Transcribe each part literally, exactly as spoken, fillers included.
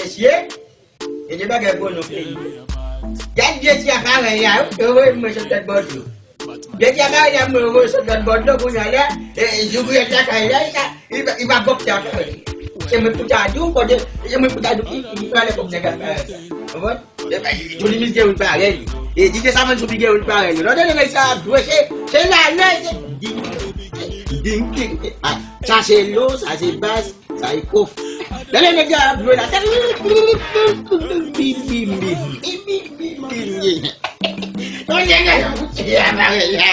mesye, e de bagay bon nou peyi. Gad vye ti aparèy la, yo voye mwen sot lòt bò dlo. Vye ti aparèy la, mwen voye sot lòt bò dlo, kounye a la, e, e, jougou lakay la, sa, li va, li va bòkse aparèy. Se mwen pou ta di w, kote, se mwen pou ta di w, ki, ki, ki pale kòm nèg aparèy sa. Konprann? E, e, Johnny Miss gen youn parèy. E, D J Savann Soubi gen youn parèy. Lòt de nèg sa ap jwe, se, se la, la, se ding, ding, ding, ding. Ah, sa se lo, sa se bas, sa e kof. Lè nèg yo ap jwe la, se bim, bim, bim. Yon nèg yo fout tire aparèy la.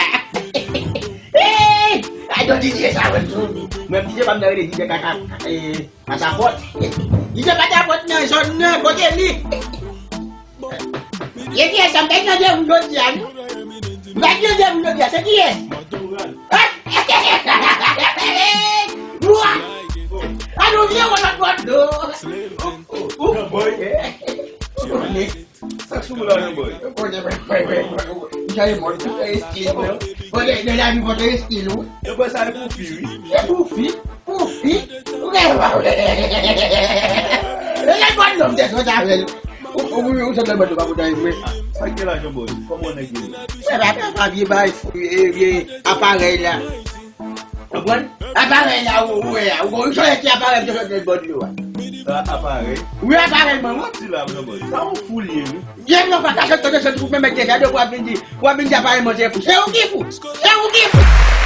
Hey! Ay, don D J Savann Soubi. Mwen, D J pa m nan rele D J kaka, eh, patapòt. D J patapòt nan zòn nan, kote li? E kiyès sa? M pa t nan de moun jodi a, non? M pa t nan de moun jodi a, se kiyès? Wa! A nou vye wòl ak wòl do. Ou konnen. Sa k sou ou la, Jean Boy? Ou konnen, mwen, mwen, mwen, mwen, mwen. M chanje mòd, mwen fè estil, non? Mwen, nan, nan lavi, mwen fè estil, wi. Jean Boy, sa e pou fi, wi. Se pou fi, pou fi. Ou gen pa wè. E lè bon nonm te sot avè l. Ou, ou, ou, ou sot nan mòd ou pa kontan vre. Sa k gen la, Jean Boy? Kòman w nèg ye? Se pa, pa, pa vye bay, vye, vye aparèy la. Konprann? Aparèy la, ou, ou wè a. Ou, ou chanje ti aparèy m te sot nan bò dlo a. Sa aparèy? Wi, aparèy manman. Ti la, Jean Boy. Sa yon fou li ye, wi. Byen non, pa ka sot tande sot pou mèt deja de w ap vin di, w ap vin di aparèy manje fou. Se ou ki fou. Se ou ki fou.